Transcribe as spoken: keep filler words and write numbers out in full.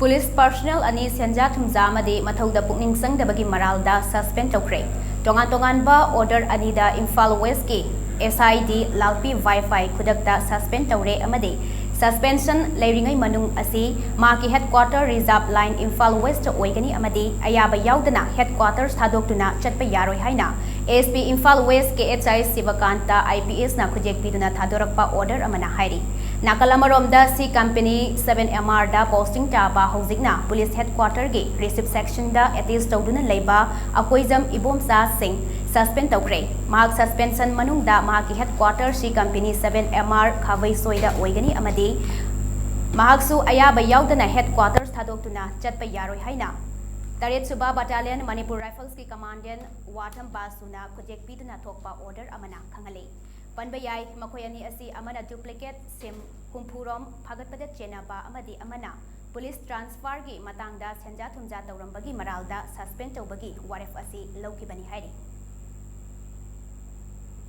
Police personal ꯑꯅꯤ ꯁꯦꯟꯖꯥ ꯊꯨꯝꯖꯥ ꯑꯃꯗꯤ ꯃꯊꯧꯗ ꯄꯨꯛꯅꯤꯡ ꯆꯪꯗꯕꯒꯤ ꯃꯔꯥꯜꯗ ꯁꯁꯄꯦꯟ ꯇꯧꯈ꯭ꯔꯦ꯫ ꯇꯣꯉꯥꯟ ꯇꯣꯉꯥꯟꯕ ꯑꯣꯔꯗꯔ ꯑꯅꯤꯗ ꯏꯝꯐꯥꯜ ꯋꯦꯁꯀꯤ ꯑꯦꯁ ꯑꯥꯏ ꯗꯤ ꯂꯥꯜꯄꯤ ꯋꯥꯏꯐꯥꯏ ꯈꯨꯗꯛꯇ ꯁꯁꯄꯦꯟ ꯇꯧꯔꯦ ꯑꯃꯗꯤ ꯁꯁꯄꯦꯟꯁꯟ ꯂꯩꯔꯤꯉꯩ ꯃꯅꯨꯡ ꯑꯁꯤ ꯃꯍꯥꯛꯀꯤ headquarter reserve line Imphal west ꯑꯣꯏꯒꯅꯤ ꯑꯃꯗꯤ ꯑꯌꯥꯕ ꯌꯥꯎꯗꯅ ꯍꯦꯗꯀ꯭ꯋꯥꯇꯔꯁ ꯊꯥꯗꯣꯛꯇꯨꯅ ꯆꯠꯄ ꯌꯥꯔꯣꯏ ꯍꯥꯏꯅ S P Imphal west K H I Shivakant I P ꯑꯦꯁꯅ ꯈꯨꯖꯦꯛ ꯄꯤꯗꯨꯅ ꯊꯥꯗꯣꯔꯛꯄ ꯑꯣꯔꯗꯔ ꯑꯃꯅ ꯍꯥꯏꯔꯤ꯫ ꯅꯥꯀꯜ ꯑꯃꯔꯣꯝꯗ ꯁꯤ ꯀꯝꯄꯦꯅꯤ ꯁꯚꯦꯟ ꯑꯦꯝ ꯑꯥꯔꯗ ꯄꯣꯁꯇꯤꯡ ꯇꯥꯕ ꯍꯧꯖꯤꯛꯅ ꯄꯨꯂꯤꯁ ꯍꯦꯗꯀ꯭ꯋꯥꯇꯔꯒꯤ ꯔꯤꯁꯤꯞ ꯁꯦꯛꯁꯟꯗ ꯑꯦꯇꯦꯆ ꯇꯧꯗꯨꯅ ꯂꯩꯕ ꯑꯀꯣꯏꯖꯝ ꯏꯕꯣꯝꯆꯥ ꯁꯤꯡ ꯁꯁꯄꯦꯟ ꯇꯧꯈ꯭ꯔꯦ꯫ ꯃꯍꯥꯛ ꯁꯁꯄꯦꯟꯁꯟ ꯃꯅꯨꯡꯗ ꯃꯍꯥꯛꯀꯤ headquarter C company seven M R ꯈꯥꯕꯩꯁꯣꯏꯗ ꯑꯣꯏꯒꯅꯤ ꯑꯃꯗꯤ ꯃꯍꯥꯛꯁꯨ ꯑꯌꯥꯕ ꯌꯥꯎꯗꯅ ꯍꯦꯗꯀ꯭ꯋꯥꯇꯔꯁ ꯊꯥꯗꯣꯛꯇꯨꯅ ꯆꯠꯄ ꯌꯥꯔꯣꯏ ꯍꯥꯏꯅ ꯇꯔꯦꯠ ꯁꯨꯕ ꯕꯠꯇꯥꯂꯤꯌꯟ ꯃꯅꯤꯄꯨꯔ ꯔꯥꯏꯐꯜꯁꯀꯤ ꯀꯃꯥꯟꯗꯦꯟ ꯋꯥꯊꯝ ꯕꯥꯁꯨꯅ ꯈꯨꯖꯦꯛ ꯄꯤꯗꯨꯅ ꯊꯣꯛꯄ ꯑꯣꯔꯗꯔ ꯑꯃꯅ ꯈꯪꯍꯜꯂꯤ꯫ ꯄꯟꯕ ꯌꯥꯏ, ꯃꯈꯣꯏ ꯑꯅꯤ ꯑꯁꯤ ꯑꯃꯅ ꯗꯨꯄ꯭ꯂꯤꯀꯦꯠ ꯁꯤꯝ ꯍꯨꯝꯐꯨꯔꯣꯝ ꯐꯥꯒꯠꯄꯗ ꯆꯦꯟꯅꯕ ꯑꯃꯗꯤ ꯑꯃꯅ ꯄꯨꯂꯤꯁ ꯇ꯭ꯔꯥꯟꯁꯐꯔꯒꯤ ꯃꯇꯥꯡꯗ ꯁꯦꯟꯖꯥ ꯊꯨꯝꯖꯥ ꯇꯧꯔꯝꯕꯒꯤ ꯃꯔꯥꯜꯗ ꯁꯁꯄꯦꯟ ꯇꯧꯕꯒꯤ ꯋꯥꯔꯦꯞ ꯑꯁꯤ ꯂꯧꯈꯤꯕꯅꯤ ꯍꯥꯏꯔꯤ꯫